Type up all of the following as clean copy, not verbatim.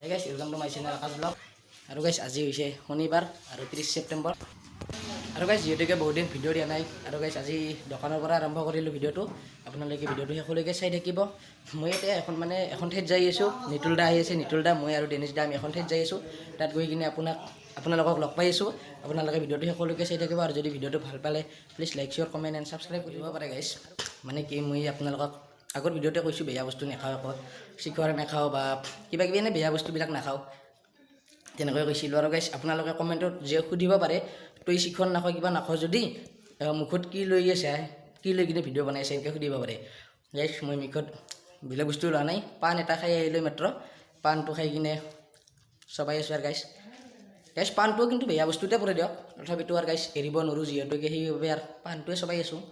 Hey guys, welcome to my channel Akash Vlog. আৰু গাইছ, আজি হৈছে শনিবাৰ আৰু 30 ছেপ্টেম্বৰ। আৰু গাইছ, যিহেতুকে বহুত দিন ভিডিঅ' দিয়া নাই, আৰু গাইছ, আজি দোকানৰ পৰা আৰম্ভ কৰিলোঁ ভিডিঅ'টো। আপোনালোকে ভিডিঅ'টো শেষলৈকে চাই থাকিব। মই এতিয়া এখন মানে এখন ঠাইত যাই আছোঁ। নিতুল দা আহি আছে। নিতুল দা, মই আৰু ডেনিছ দা, আমি এখন ঠাইত যাই আছোঁ। তাত গৈ কিনে আপোনালোকক লগ পাই আছোঁ। আপোনালোকে ভিডিঅ'টো শেষলৈকে চাই থাকিব আৰু যদি ভিডিঅ'টো ভাল পালে, please like, share, comment and subscribe কৰিব পাৰে। গাইছ, মানে কি, মই আপোনালোকক আগৰ ভিডিঅ'তে কৈছোঁ, বেয়া বস্তু নাখাওঁ, একো চিখৰ নাখাওঁ বা কিবা কিবি এনে বেয়া বস্তুবিলাক নাখাওঁ, তেনেকৈ কৈছিলোঁ। আৰু গাইছ, আপোনালোকে কমেণ্টত যে সুধিব পাৰে, তই চিখৰ নাখাওঁ, কিবা নাখাওঁ যদি মুখত কি লৈ আছে, কি লৈ কিনে ভিডিঅ' বনাইছে, এনেকৈ সুধিব পাৰে। গাইছ, মই মুখত বেলেগ বস্তু লোৱা নাই, পাণ এটা খাই আহিলোঁ মাত্ৰ। পাণটো খাই কিনে চবাই আছোঁ। আৰু গাইছ, পাণটোও কিন্তু বেয়া বস্তুতে পৰে দিয়ক, তথাপিতো আৰু গাইছ, এৰিব নোৱাৰোঁ যিহেতুকে, সেইবাবে আৰু পাণটোৱে চবাই আছোঁ।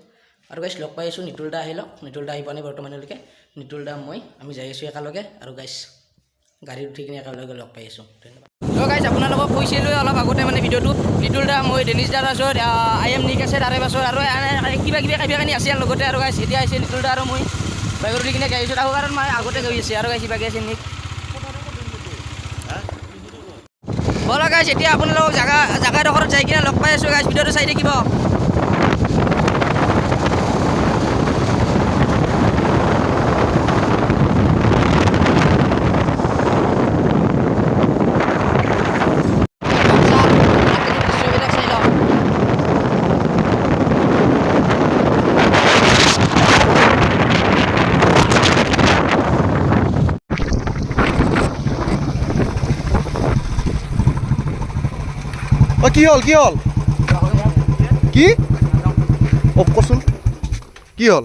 আৰু গাইছ, লগ পাই আছোঁ। নিতুল দা আহি লওক। নিতুল দা আহি পোৱা নাই বৰ্তমানলৈকে। নিতুল দা, মই, আমি যাই আছোঁ একেলগে। আৰু গাইছ, গাড়ীত উঠি কিনে একেলগে লগ পাই আছোঁ। ধন্যবাদ। ত' গাইছ, আপোনালোকক কৈছিলোঁ অলপ আগতে মানে ভিডিঅ'টো, নিতুল দা, মই, ডেনিছ দা, তাৰপিছত I am নিক আছে, তাৰে পাছত আৰু কিবা কিবি কাইবা কানি আছে ইয়াৰ লগতে। আৰু গাইছ, এতিয়া আহিছে নিতুল দা আৰু মই বাইকত উঠি কিনে গাড়ী আহোঁ, কাৰণ মই আগতে গৈ আছে। আৰু গাইছ, ইবাগে আছে নিক। ব'লা গাইছ, এতিয়া আপোনালোকক জাগাডোখৰত যাই কিনে লগ পাই আছোঁ। গাইছ, ভিডিঅ'টো চাই থাকিব। দৃশ্যবিলাক চাই লওক। অ, কি হ'ল? কি হ'ল? কি? অ, কচোন, কি হ'ল?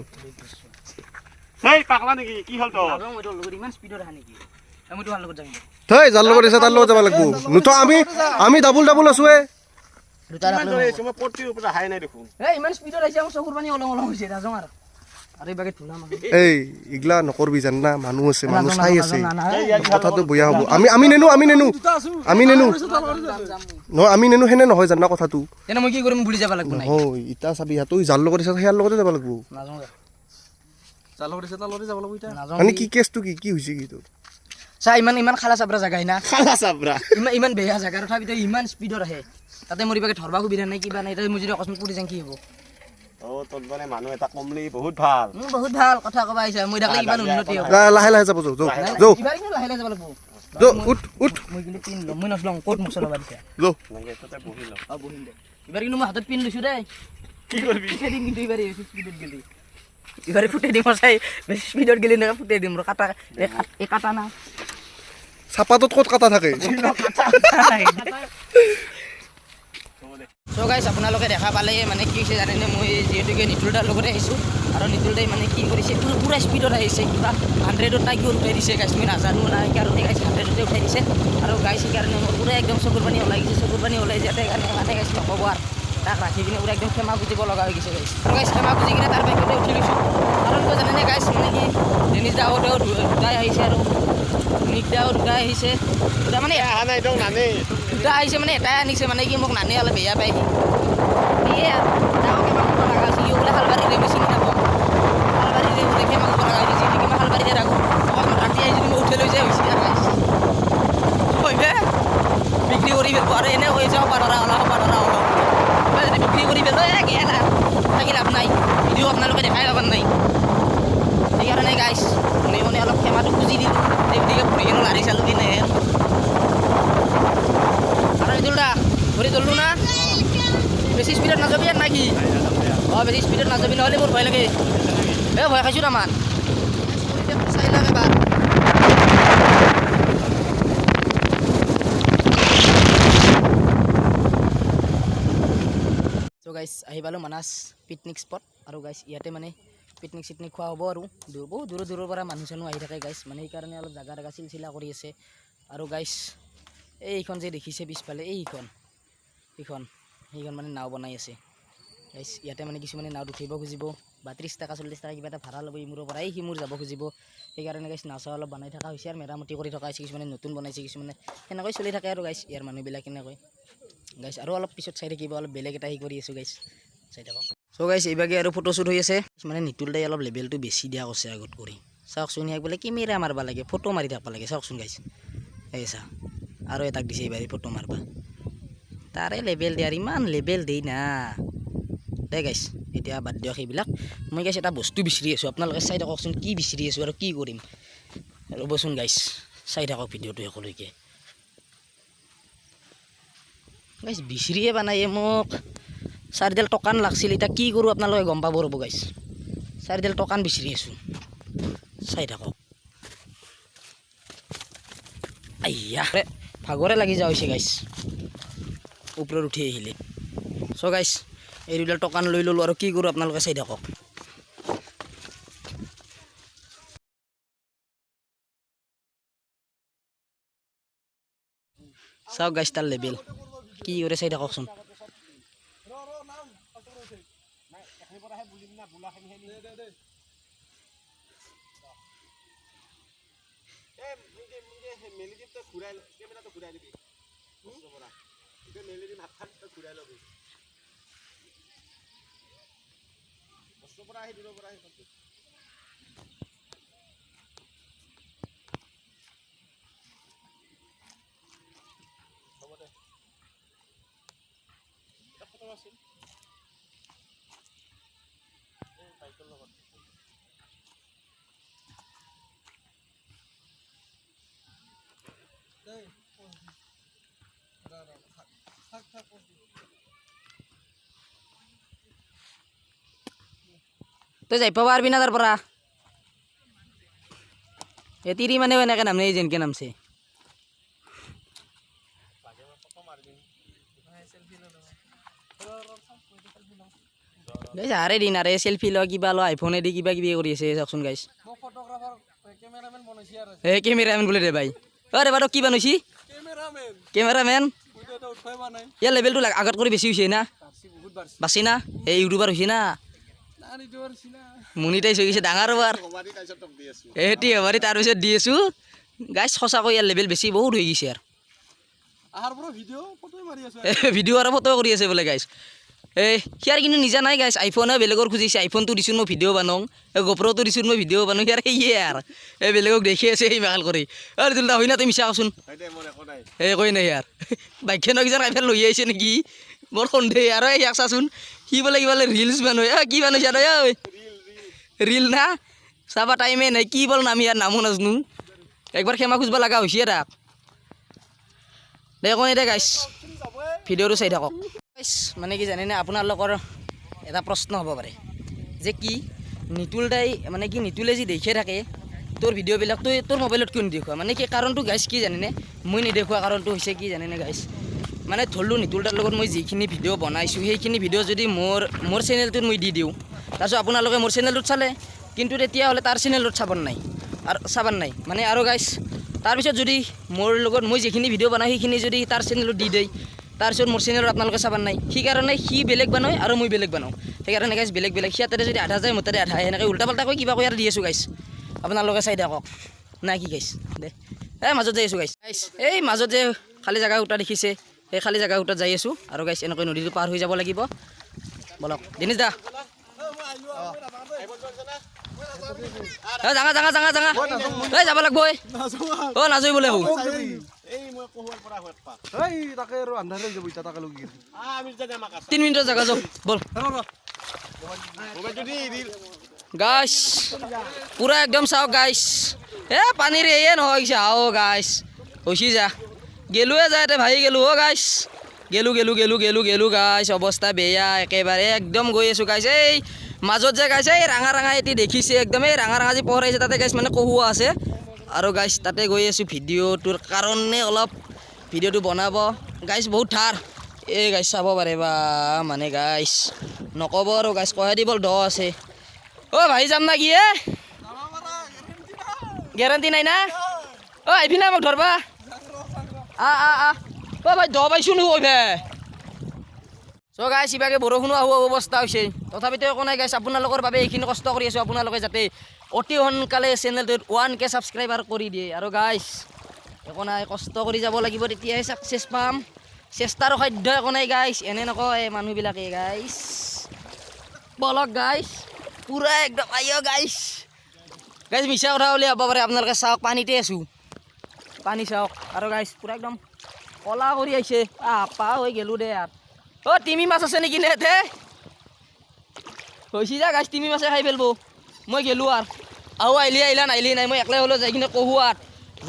হেই, পাগলা নেকি? কি হ'ল তোৰ? নাযাওঁ মই তোৰ লগত। ইমান স্পীডত আহা নেকি? এ, মই তোমাৰ লগত যাম। থেই, যাৰ লগত আছে তাৰ লগত যাব লাগিব। নুঠ, আমি আমি ডাবুল ডাবুল আছো এ। দুটা ইমান ৰাখিলে জোৰে নহ'ব। আহিছে, মই পট্টিৰ ওপৰত অহাই নাই দেখোন। এই, ইমান স্পীডত আহিছে, মোৰ চকুৰ পানী ওলং ওলং হৈছে। নাযাওঁ আৰু। আৰু এইবাকে ধূলা মানুহ। এই, ইগলা নকৰবি, জানা, মানুহ আছে, মানুহ চাই আছে। এই, ইয়াত কথাটো বয়া হ'ব। আমি নেনো, আমি নেনো, আমি নেনো। নহয়, আমি নেনো, সেনে নহয়, জানা কথাটো। তেনে মই কি কৰিম বুলি যাব লাগিব নাই? নহয়, ইতা চাবি, তই যাৰ লগত আছে সেয়াৰ লগতে যাব লাগিব। নাযাওঁ যা। নাযাওঁ। মানে কি কেছটো, কি কি হৈছে, কি তোৰ? চা, ইমান ইমান খালা চাবৰা জাগা না। খালা চাবৰা। ইমান ইমান বেয়া জাগা, তথাপিতো ইমান স্পীডত আহে। তাতে মোৰ এইবাকে ধৰবা সুবিধা নাই, কিবা নাই। তাতে মই যদি অকস্মাত পৰি যাওঁ, কি হ'ব? অ, তোৰ মানে মানুহ এটা কমলি বহুত ভাল। বহুত ভাল কথা ক'বা আহিছা। মই থাকিলে ইমান উন্নতি হ'ব। লাহে লাহে যাব, যাওঁ যাওঁ যাওঁ। এইবাৰ কিন্তু লাহে লাহে যাব লাগিব। যাওঁ, উঠ উঠ। মই কিন্তু পিন ল'ম। মই নচলাওঁ। ক'ত মোক চলাব দিছা? যাওঁ। এনেকে তাতে বহি ল। অ, বহিম দে। এইবাৰ কিন্তু মই হাতত পিন লৈছোঁ দেই। কি কৰিবি? ফুটাই দিম কিন্তু এইবাৰ, বেছি স্পীডত গেলি। এইবাৰ ফুটাই দিম সঁচাই। বেছি স্পীডত গেলি এনেকৈ ফুটাই দিম। ৰ, কাটা এই কাটা না। চাপাটোত ক'ত কাটা থাকে? চ' গাইছ, আপোনালোকে দেখা পালে। মানে কি হৈছে জানেনে? মই যিহেতুকে নিতুল দাৰ লগতে আহিছোঁ আৰু নিতুল দাই মানে কি কৰিছে, পূৰা পূৰা স্পীডত আহিছে। কিবা 100ত নাই কিয় উঠাই দিছে গাইছ, মই নাজানো নাই সেইকাৰণে। গাইছ, 100তে উঠাই দিছে। আৰু গাইছ, সেইকাৰণে মোৰ পূৰা একদম চকুৰ পানী ওলাই গৈছে। চকুৰ পানী ওলাই যাতে কাৰণে মানে গাইছ, নক'ব আৰু, তাক ৰাখি কিনে পূৰা একদম ক্ষমা খুজিব লগা হৈ গৈছে গাইছ। আৰু গাইছ, ক্ষমা খুজি কিনে তাৰ বাইকতে উঠি লৈছোঁ। কাৰণ কিয় জানেনে গাইছ? মানে কি, ডেনিছ দাহঁতেও দুটাই আহিছে আৰু নিক দাও দুটাই আহিছে। দুটা মানে অহা নাই, তোক নানে। দুটা আহিছে, মানে এটাই আনিছে। মানে কি, মোক নানে, অলপ বেয়া পায় সি। সেয়ে আৰু তাকো ক্ষমা কৰিব লগা হৈছে। সিও বোলে শালবাৰীৰে, মই চিনি নাপাওঁ। শালবাৰীৰে বোলে, ক্ষমা কৰিব লগা হৈছে, যিহেতুকে মই শালবাৰীতে থাকোঁ। অকস্মাত ৰাতি আহি যদি মই উঠে লৈ যায়, হৈছে আৰু গাইছ। হয়নে? বিক্ৰী কৰি পেলব আৰু এনে হৈ যাওঁ, পাধৰা ওলাওঁ, পাধৰা ওলাওঁ। কিবা যদি বিক্ৰী কৰি পেলো, এ গেল আৰু, থাকি লাভ নাই। ভিডিঅ' আপোনালোকে দেখাই পাব নাই। সেইকাৰণে গাইছ, মনে মনে অলপ ক্ষমাটো খুজি দিলোঁ। এইগতিকে ভৰি কিনে লাৰি চালোঁ কিনে। আৰু নিতুল দা, ভৰি ধৰলো না। বেছি স্পীডত নাযাবি আৰু, নাকি? অঁ, বেছি স্পীডত নাযাবি, নহ'লে মোৰ ভয় লাগে। এ, ভয় খাইছোঁ তামান। চাই লওক এবাৰ। চ' গাইছ, আহি পালোঁ মানাছ পিকনিক স্পট। আৰু গাইছ, ইয়াতে মানে পিকনিক চিকনিক খোৱা হ'ব। আৰু দূৰ, বহুত দূৰৰ দূৰৰ পৰা মানুহ চানুহ আহি থাকে গাইছ। মানে সেইকাৰণে অলপ জাগা জাগা চিলচিলা কৰি আছে। আৰু গাইছ, এইখন যে দেখিছে পিছফালে, এইখন সেইখন সেইখন মানে নাও বনাই আছে গাইছ। ইয়াতে মানে কিছুমানে নাৱত উঠিব খুজিব বা 30 টকা, 40 টকা কিবা এটা ভাড়া ল'ব, ইমূৰৰ পৰা এই সিমূৰ যাব খুজিব। সেইকাৰণে গাইছ, নাও চাও অলপ বনাই থকা হৈছে আৰু মেৰামতি কৰি থকা হৈছে। কিছুমানে নতুন বনাইছে, কিছুমানে সেনেকৈ চলি থাকে আৰু গাইছ, ইয়াৰ মানুহবিলাক কেনেকৈ গাইছ। আৰু অলপ পিছত চাই থাকিব, অলপ বেলেগ এটা হেৰি কৰি আছোঁ গাইছ, চাই থাকক। চ' গাইছ, এইভাগে আৰু ফটোশ্বুট হৈ আছে। মানে নিতুল দাই অলপ লেভেলটো বেছি দিয়া কৰিছে আগত কৰি। চাওকচোন, ইয়াক বোলে কেমেৰা মাৰিব লাগে, ফটো মাৰি থাকিব লাগে। চাওকচোন গাইছ। এই চা, আৰু এটাক দিছে এইবাৰ ফটো মাৰবা। তাৰে লেবেল দিয়াৰ ইমান লেবেল দেই না। দে গাইছ, এতিয়া বাদ দিয়ক সেইবিলাক। মই গাইছ এটা বস্তু বিচাৰি আছোঁ, আপোনালোকে চাই থাককচোন কি বিচাৰি আছোঁ আৰু কি কৰিম। ৰ'বচোন গাইছ, চাই থাকক ভিডিঅ'টো শেষলৈকে। গাইছ, বিচাৰিয়ে বানায়ে মোক চাৰিডাল টকান লাগছিল, এতিয়া কি কৰোঁ আপোনালোকে গম পাব। ৰ'ব গাইছ, চাৰিডাল টকান বিচাৰি আছোঁ, চাই থাকক। আইয়া, ভাগৰে লাগি যোৱা হৈছে গাইছ ওপৰত উঠি আহিলে। চ' গাইছ, এই দুডাল টকান লৈ ল'লোঁ আৰু কি কৰোঁ আপোনালোকে চাই থাকক। চাওক গাইছ, তাৰ লেবেল কি কৰে চাই থাককচোন। তই যাই পাৰবি না তাৰ পৰা? এ তিৰি মানে এনেকে নামনে যেনকে নামছে। গাইছ, আৰে দিন আৰে চেলফি ল, কিবা ল, আইফোনেদি কিবা কিবি কৰি আছে। চাওকচোন গাইছ, এই কেমেৰামেন বোলে দে ভাই। অ ৰে বাৰ, কি বনাইছি? কেমেৰামেন। ইয়াৰ লেভেলটো আগত কৰি বেছি হৈছে না? বাছি না, এই ইউটিউবাৰ হৈছে না, মনিটাইজ হৈ গৈছে ডাঙৰ বাৰ। এটি হবাৰী তাৰপিছত দি আছোঁ গাইছ। সঁচাকৈ ইয়াৰ লেভেল বেছি বহুত হৈ গৈছে আৰু ভিডিঅ' আৰু ফটো কৰি আছে বোলে গাইছ। এই সিয়াৰ কিন্তু নিজা নাই গাইছ, আইফোনে বেলেগৰ খুজিছে। আইফোনটো দিছোঁ মই ভিডিঅ' বনাওঁ, এই গপ্ৰটো দিছোঁ মই ভিডিঅ' বনাওঁ। সিয়াৰ সেয়ে আৰু এই বেলেগক দেখি আছে সেই মাখাল কৰি। অ তুলতা হয় না, তই মিছা কচোন। এই কৈ নাই, ইয়াৰ বাইকখনক কিজান কাইফাল লৈ আহিছে নেকি, মোৰ সন্দেহ। আৰু ইয়াক চাচোন, সি বোলে কিবা ৰিলচ বনায়। অ কি বনাইছা তই? ঐ ৰিল না চাবা টাইমে নাই। কি বল নাম ইয়াৰ নামো নাজানো। একবাৰ ক্ষমা খুজিব লগা হৈছে তাক। দে কওঁ দে গাইছ, ভিডিঅ'টো চাই থাকক। মানে কি জানেনে, আপোনালোকৰ এটা প্ৰশ্ন হ'ব পাৰে যে কি নিতুল দাই, মানে কি নিতুলে যি দেখে থাকে তোৰ ভিডিঅ'বিলাক, তই তোৰ মোবাইলত কিয় নেদেখুৱা? মানে কি কাৰণটো গাইছ কি জানেনে, মই নেদেখুৱা কাৰণটো হৈছে কি জানেনে গাইছ, মানে ধৰিলোঁ নিতুল দাৰ লগত মই যিখিনি ভিডিঅ' বনাইছোঁ সেইখিনি ভিডিঅ' যদি মোৰ মোৰ চেনেলটোত মই দি দিওঁ, তাৰপিছত আপোনালোকে মোৰ চেনেলটোত চালে, কিন্তু তেতিয়াহ'লে তাৰ চেনেলটোত চাব নাই আৰু চাবাৰ নাই মানে। আৰু গাইছ, তাৰপিছত যদি মোৰ লগত মই যিখিনি ভিডিঅ' বনাওঁ সেইখিনি যদি তাৰ চেনেলত দি দিয়ে, তাৰপিছত মোৰ চেনেলত আপোনালোকে চাবাৰ নাই। সেইকাৰণে সি বেলেগ বনায় আৰু মই বেলেগ বনাওঁ, সেইকাৰণে গাইছ বেলেগ বেলেগ। সিয়াৰ তাতে যদি আধা যায়, মোৰ তাতে আধা, সেনেকৈ উল্টা পাল্টাকৈ কিবা কৈ আৰু দি আছোঁ গাইছ, আপোনালোকে চাই থাকক না কি গাইছ। দে এই মাজত যাই আছোঁ গাইছ। গাইছ, এই মাজত যে খালী জেগা দুটা দেখিছে, সেই খালী জেগা দুটাত যাই আছোঁ। আৰু গাইছ, এনেকৈ নদীটো পাৰ হৈ যাব লাগিব। বলক দিনেশ দা। জাঙা জাঙা জাঙা জাঙা, এই যাব লাগব। অ নাযায় বোলে। 3 মিনিটৰ জেগা যাওক বল। গাইছ, পুৰা একদম চাওক গাইছ, এ পানীৰ এয়ে নহয় আও গাইছ, হৈছি যা গেলোৱে যা এতিয়া ভাহি গেলো। অ' গাইছ, গেলো গেলো গেলো গেলো গেলো গাইছ, অৱস্থা বেয়া একেবাৰে একদম গৈ আছোঁ গাইছ। এই মাজত যে গাইছ, এই ৰাঙা ৰাঙা এটি দেখিছে একদম, এই ৰাঙা ৰাঙা যি পোহৰাইছে তাতে গাইছ মানে কহুৱা আছে। আৰু গাইছ তাতে গৈ আছোঁ ভিডিঅ'টোৰ কাৰণে, অলপ ভিডিঅ'টো বনাব গাইছ। বহুত ঠাৰ এই গাইছ, চাব পাৰে বা মানে গাইছ নক'ব আৰু গাইছ, কহে দিব দ আছে। অ' ভাই যাম না কি? এ গেৰাণ্টি নাই না। অ' আহিবি না মোক ধৰবা? আ আ আ অ' ভাই দ পাইছোঁ নো কৈ। চ' গাইছ, ইভাগে বৰষুণো আহো আহো অৱস্থা হৈছে, তথাপিতো একো নাই গাইছ, আপোনালোকৰ বাবে এইখিনি কষ্ট কৰি আছোঁ, আপোনালোকে যাতে অতি সোনকালে চেনেলটোত 1K subscriber কৰি দিয়ে। আৰু গাইছ একো নাই, কষ্ট কৰি যাব লাগিব, তেতিয়াহে ছাকচেছ পাম। চেষ্টাৰ অসাধ্য একো নাই গাইছ, এনে নকয় মানুহবিলাকে গাইছ। বলক গাইছ, পূৰা একদম আইঅ গাইছ। গাইছ, মিছা কথা বুলি হ'ব পাৰে, আপোনালোকে চাওক, পানীতে আছোঁ। পানী চাওক। আৰু গাইছ, পূৰা একদম কলা কৰি আহিছে। আপা হৈ গেলো দে আৰু। অ' তিমি মাছ আছে নেকি নে ইয়াতে? হৈছে যা গাইছ, তিমি মাছে খাই পেলব। মই গেলো আৰু। আৰু আহিলি আহিলা, নাহিলি নাই। মই একলাই হ'লেও যাই কিনে কহুৱাত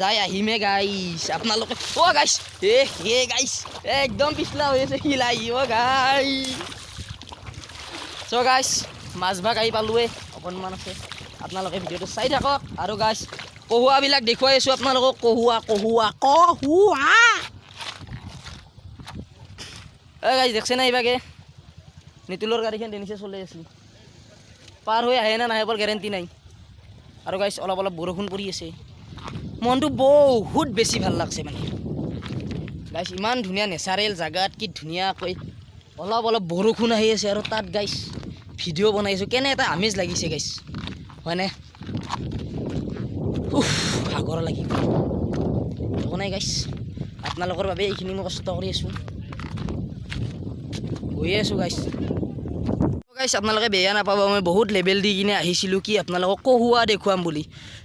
যাই আহিমে গাইছ। আপোনালোকে, অ' গাইছ, এ হে গাইছ, একদম পিছলা হৈ আছে শিল আহি। অ' গাইছ, চ' গাইছ, মাজভাগ আহি পালোৱে, অকণমান আছে। আপোনালোকে ভিডিঅ'টো চাই থাকক। আৰু গাইছ, কহুৱাবিলাক দেখুৱাই আছোঁ আপোনালোকক। কহুৱা, কহুৱা, কহুৱা। এ গাইছ, দেখছে না, এইভাগে নিতুলৰ গাড়ীখন ডেনিছে চলি আছিল। পাৰ হৈ আহে না নাহে বৰ গেৰেণ্টি নাই। আৰু গাইছ, অলপ অলপ বৰষুণ পৰি আছে। মনটো বহুত বেছি ভাল লাগছে। মানে গাইছ, ইমান ধুনীয়া নেচাৰেল জাগাত কি ধুনীয়াকৈ অলপ অলপ বৰষুণ আহি আছে আৰু তাত গাইছ ভিডিঅ' বনাই আছোঁ, কেনে এটা আমেজ লাগিছে গাইছ, হয়নে? উফ, ভাগৰ লাগি গ'ল। একো নাই গাইছ, আপোনালোকৰ বাবে এইখিনি মই কষ্ট কৰি আছোঁ, গৈয়ে আছোঁ গাইছ। গাইছ, আপোনালোকে বেয়া নাপাব, মই বহুত লেভেল দি কিনে আহিছিলোঁ কি আপোনালোকক কহুৱা দেখুৱাম বুলি।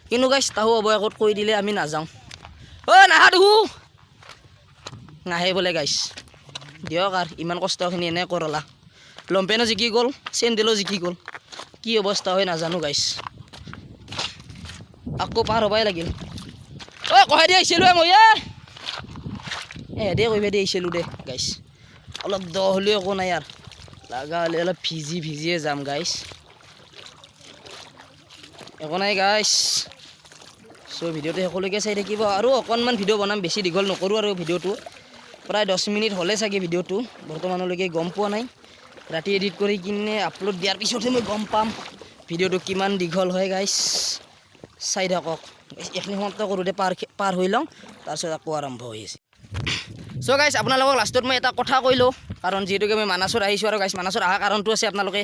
কিন্তু গাইছ, তাহো অৱশেষত কৈ দিলে আমি নাযাওঁ। অ' নাহা দেখো, নাহে বোলে গাইছ। দিয়ক আৰু, ইমান কষ্টখিনি এনে কৰলা। লম্পেনো জিকি গ'ল, চেণ্ডেলো জিকি গ'ল। কি অৱস্থা হয় নাজানো গাইছ। আকৌ পাৰ হ'বাই লাগিল। ঐ, কহাই দি আহিছিলোঁ মই। এ দে, কৈ দি আহিছিলোঁ দে গাইছ। অলপ দ হ'লেও একো নাই আৰু, লাগা হ'লে অলপ ভিজি ভিজিয়ে যাম গাইছ, একো নাই গাইছ। চ' ভিডিঅ'টো সকলোকে চাই থাকিব। আৰু অকণমান ভিডিঅ' বনাম, বেছি দীঘল নকৰোঁ আৰু। ভিডিঅ'টো প্ৰায় 10 মিনিট হ'লে চাগে ভিডিঅ'টো, বৰ্তমানলৈকে গম পোৱা নাই। ৰাতি এডিট কৰি কিনে আপলোড দিয়াৰ পিছতহে মই গম পাম ভিডিঅ'টো কিমান দীঘল হয়। গাইছ, চাই থাকক। এইখিনি সমাপ্ত কৰোঁ দে, পাৰ পাৰ হৈ লওঁ, তাৰপিছত আকৌ আৰম্ভ হৈ আছে। চ' গাইছ, আপোনালোকক লাষ্টত মই এটা কথা কৈ লওঁ, কাৰণ যিহেতুকে মই মানাছত আহিছোঁ। আৰু গাইছ, মানাছত অহা কাৰণটো আছে, আপোনালোকে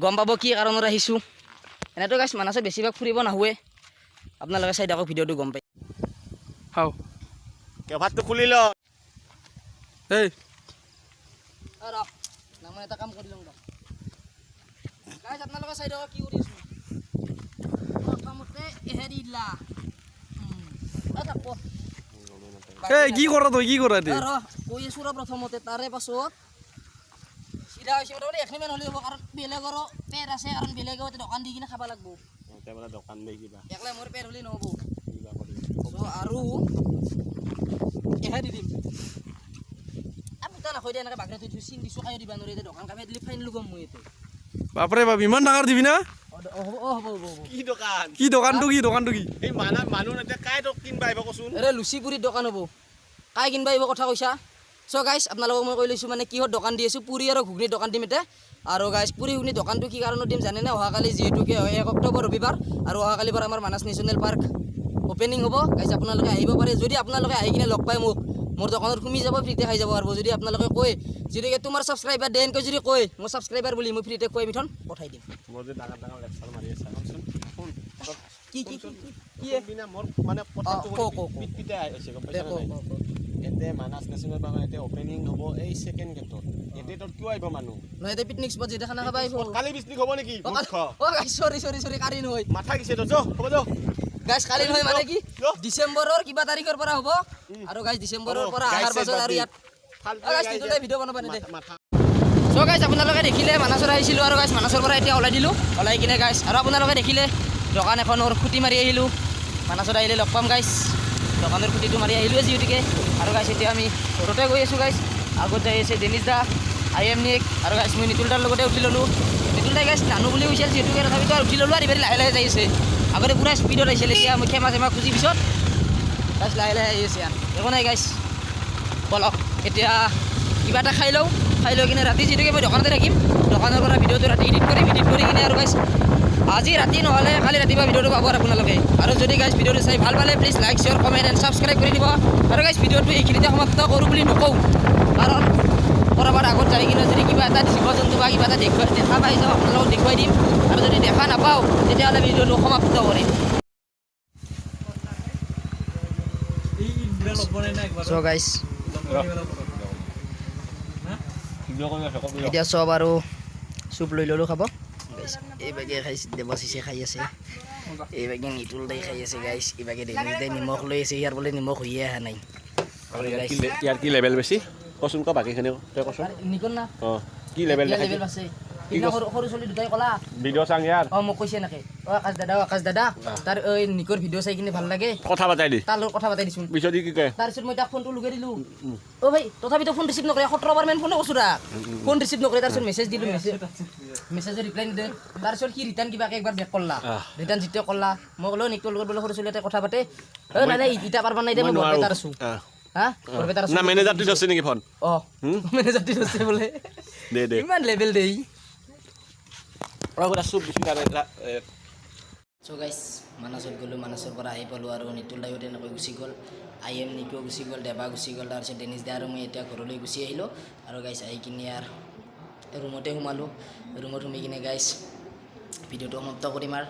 গম পাব কি কাৰণত আহিছোঁ। এনেতো গাইছ, মানাছত বেছিভাগ ফুৰিব নাহোৱে। আপোনালোকে চাই থাকক ভিডিঅ'টো, গম পাই। হাও। কেভাৰটো খুলি ল। এই। ৰ না, মই এটা কাম কৰি লওঁ। গাইছ, আপোনালোকে চাই থাকক কি কৰি আছোঁ। প্ৰথমতে এহেৰি দিলা থাকব। এই, কি কৰা তই? কি কৰা দে? ৰ, কৈ আছোঁ ৰ। প্ৰথমতে তাৰে পাছত চিধা হৈছে। মোটামুটি এখিনিমান হ'লেও হ'ব, কাৰণ বেলেগৰো পেট আছে, কাৰণ বেলেগেও এতিয়া দোকান দি কিনে খাব লাগিব। এতিয়া বোলে দোকান দে কিবা। একলাই মোৰ পেট হ'লে নহ'ব। কিবা কৰি। চ' আৰু এহে দি দিম। পুতা নাখৈ দে, এনেকৈ বাগৰাই থৈ দিছোঁ, চিন দিছোঁ, খাই দিবা নোৱাৰি। এতিয়া দোকান কামে দিলে ফাইন লগাম মই ইয়াতে। বাপৰে বাপ, ইমান ডাঙৰ দিবি না? অঁ, হ'ব, অঁ, হ'ব, হ'ব, হ'ব। কি দোকান? কি দোকানটো? কি দোকানটো কি? এই মানুহ মানুহ এতিয়া কাই তোক কিনবা আহিব কচোন? আৰে, লুচি পুৰিৰ দোকান হ'ব, কাই কিনবা আহিব কথা কৈছা। চ' গাইছ, আপোনালোকক মই কৈ লৈছোঁ মানে কিহৰ দোকান দি আছোঁ। পুৰি আৰু ঘুগনিৰ দোকান দিম এতিয়া। আৰু গাইছ, পুৰি ঘুগনি দোকানটো কি কাৰণত দিম জানেনে? অহাকালি যিহেতুকে 1 অক্টোবৰ ৰবিবাৰ আৰু অহাকালিৰ পৰা আমাৰ মানাছ নেশ্যনেল পাৰ্ক অ'পেনিং হ'ব। গাইছ, আপোনালোকে আহিব পাৰে। যদি আপোনালোকে আহি কিনে লগ পায় মোক, মোৰ দোকানত সোমি যাব, ফ্ৰীতে খাই যাব পাৰিব। যদি আপোনালোকে কয় যিহেতুকে তোমাৰ ছাবস্ক্ৰাইবাৰ দেনকৈ যদি কয় মোৰ ছাবস্ক্ৰাইবাৰ বুলি, মই ফ্ৰীতে খুৱাই মিঠন পঠাই দিম। মোৰ যে ডাঙৰ ডাঙৰ লেকচাৰ মাৰি আছে, শুনচোন, শুন। কি কি কি কি? শুনবি না? মোৰ মানে কথাটো ক, ক, ক। পিট পিটাই আহিছে, গম দে, পাইছা ক, নাই? ক, ক। ইয়াতে মানাছ নেশ্যনেল পাৰ্ক এতিয়া অপেনিং হ'ব এই ছেকেণ্ড গেটত। এতিয়া তোৰ কিয় আহিব মানুহ? নহয়, এতিয়া পিকনিক স্পট যেতিয়া খানা খাব আহিব। কালি পিকনিক হ'ব নেকি? মূৰ্খ। অ' গাইছ, চৰি চৰি চৰি, কালি নহয়। মাথা গিছে তোৰ। যো, হ'ব যো। গাইছ, কালি নহয়, মানে কি ল। ডিচেম্বৰৰ কিবা তাৰিখৰ পৰা হ'ব। আৰু গাইছ, ডিচেম্বৰৰ হ'ব, পৰা গাইছ, অহাৰ পাছত বাদ আৰু দি। ইয়াত ফাল্টু। অ' গাইছ, গাইছ, নিতুল ভিডিঅ' বনাব নিদে। মাথা। চ' গাইছ, আপোনালোকে দেখিলে মানাছত আহিছিলোঁ। আৰু গাইছ, মানাছৰ পৰা এতিয়া ওলাই দিলোঁ। ওলাই কিনে গাইছ, আৰু আপোনালোকে দেখিলে দোকান এখনৰ খুঁটি মাৰি আহিলোঁ। মানাছত আহিলে লগ পাম গাইছ। দোকানৰ খুঁটিটো মাৰি আহিলোঁৱে যিহেতুকে। আৰু গাইছ, এতিয়া আমি ঘৰতে গৈ আছোঁ। গাইছ, আগত যাই আছে ডেনিছ দা, I am নিক। আৰু গাইছ, মই নিতুল দাৰ লগতে উঠি ল'লোঁ। নিতুল দাই গাইছ নানো বুলি কৈছিল যিহেতুকে, তথাপিতো আৰু উঠি ল'লোঁ। আৰু এইবাৰ লাহে লাহে যাই আছে, আগতে পূৰা স্পীডত আহিছিল। এতিয়া মই ক্ষমা চেমা খুজি পিছত গাইছ লাহে লাহে আহি আছে। আৰু একো নাই গাইছ, বলক এতিয়া কিবা এটা খাই লওঁ। খাই লৈ কিনে ৰাতি যিহেতুকে মই দোকানতে থাকিম, দোকানৰ পৰা ভিডিঅ'টো ৰাতি এডিট কৰিম। এডিট কৰি কিনে আৰু গাইছ, আজি ৰাতি নহ'লে কালি ৰাতিপুৱা ভিডিঅ'টো পাব আৰু আপোনালোকে। আৰু যদি গাইছ ভিডিঅ'টো চাই ভাল পালে, please like, share, comment and subscribe কৰি দিব। আৰু গাইছ, ভিডিঅ'টো এইখিনিতে সমাপ্ত কৰোঁ বুলি নকওঁ, কাৰণ ক'ৰবাত আগত যাই কিনে যদি কিবা এটা জীৱ জন্তু বা কিবা এটা দেখুৱাই দেখা পাই যাওঁ, আপোনালোকক দেখুৱাই দিম। আৰু যদি দেখা নাপাওঁ, তেতিয়াহ'লে ভিডিঅ'টো সমাপ্ত কৰিম। চ' গাইছ, এতিয়া চব আৰু চুপ লৈ ল'লোঁ খাব। গাইছ, এইভাগে খাইছে, দেৱাশিষে খাই আছে। এইভাগে নিতুল দাই খাই আছে গাইছ, এইভাগে ডেনিছ দাই নিমখ লৈ আছে, ইয়াৰ বোলে নিমখ হৈয়ে অহা নাই। আৰু গাইছ ইয়াৰ কি লেভেল বেছি কচোন, ক বাকীখিনি তই কচোন। নিকন না। অঁ, কি লেভেল ইয়াৰ দেখাইছে? লেভেল আছে। সিদিনা সৰু সৰু ছোৱালী দুটাই ক'লা। ভিডিঅ' চাং ইয়াৰ। অঁ, মোক কৈছে এনেকে, অ আকাশ দাদা, অ আকাশ দাদা, তাৰ এই নিকৰ ভিডিঅ' চাই কিনে ভাল লাগে। কথা পাতাই দি। তাৰ লগত কথা পাতাই দিছোন। পিছত ই কি কয়? তাৰপিছত মই তাক ফোনটো লগাই দিলোঁ। অ' ভাই, তথাপিতো ফোন ৰিচিভ নকৰে। 17 বাৰ মান ফোনে কৰছোঁ তাক, ফোন ৰিচিভ নকৰে। তাৰপিছত মেছেজ দিলোঁ, মেছেজৰ ৰিপ্লাই নিদিয়ে। তাৰপিছত সি ৰিটাৰ্ণ কিবাকে একবাৰ বেক কৰলা। ৰিটাৰ্ণ যেতিয়া কৰলা, মই ক'লো, নিকৰ লগত বোলে সৰু ছোৱালী এটাই কথা পাতে। অ' নাই নাই, ইটা পাৰবা নাই দে, মই বৰপেটাত আছোঁ। হা, বৰপেটাত আছোঁ। না, মেনেজাৰটো ধৰছে নেকি ফোন? অঁ, মেনেজাৰটো ধৰছে বোলে। দে দে। ইমান লেভেল দেই। চুপ বেছি। চ' গাইছ, মানাছত গ'লোঁ, মানাছৰ পৰা আহি পালোঁ আৰু নিতুল দায়ো তেনেকৈ গুচি গ'ল, I am নিকো গুচি গ'ল, দেৱা গুচি গ'ল। তাৰপিছত ডেনিছ দা আৰু মই এতিয়া ঘৰলৈ গুচি আহিলোঁ। আৰু গাইছ, আহি কিনে আৰু ৰুমতে সোমালোঁ। ৰুমত সোমাই কিনে গাইছ, ভিডিঅ'টো সমাপ্ত কৰিম আৰু।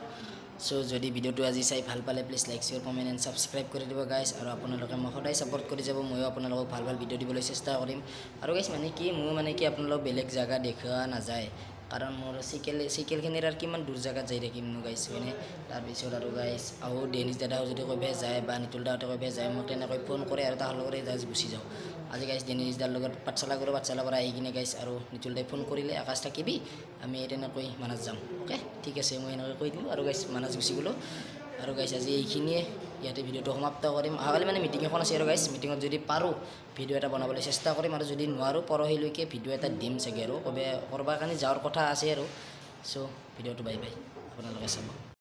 চ' যদি ভিডিঅ'টো আজি চাই ভাল পালে, please like, share, comment and subscribe কৰি দিব গাইছ। আৰু আপোনালোকে মোক সদায় ছাপৰ্ট কৰি যাব, ময়ো আপোনালোকক ভাল ভাল ভিডিঅ' দিবলৈ চেষ্টা কৰিম। আৰু গাইছ, মানে কি, ময়ো মানে কি, আপোনালোক বেলেগ জেগা দেখুওৱা নাযায়, কাৰণ মোৰ চাইকেলখিনিৰ আৰু কিমান দূৰ জেগাত যাই থাকিমনো গাইছ, হয়নে? তাৰপিছত আৰু গাইছ, আৰু ডেনিছ দাদাও যদি ক'ৰবাই যায় বা নিতুল দাহঁতে ক'ৰবাই যায়, মোক তেনেকৈ ফোন কৰে আৰু তাহাৰ লগতে জাষ্ট গুচি যাওঁ। আজি গাইছ, ডেনিছ দাৰ লগত পাঠশালা গ'লোঁ। পাঠশালাৰ পৰা আহি কিনে গাইছ, আৰু নিতুল দাই ফোন কৰিলে, আকাশ থাকিবি, আমি তেনেকৈ মানাছ যাম। অ'কে, ঠিক আছে, মই এনেকৈ কৈ দিলোঁ আৰু গাইছ, মানাছ গুচি গ'লোঁ। আৰু গাইছ, আজি এইখিনিয়ে, ইয়াতে ভিডিঅ'টো সমাপ্ত কৰিম। অহাকালি মানে মিটিং এখন আছে আৰু গাইছ, মিটিঙত যদি পাৰোঁ ভিডিঅ' এটা বনাবলৈ চেষ্টা কৰিম আৰু যদি নোৱাৰোঁ, পৰহিলৈকে ভিডিঅ' এটা দিম চাগে। আৰু ক'ৰবাৰ কাৰণে যোৱাৰ কথা আছে আৰু। চ' ভিডিঅ'টো বাই বাই, আপোনালোকে চাব।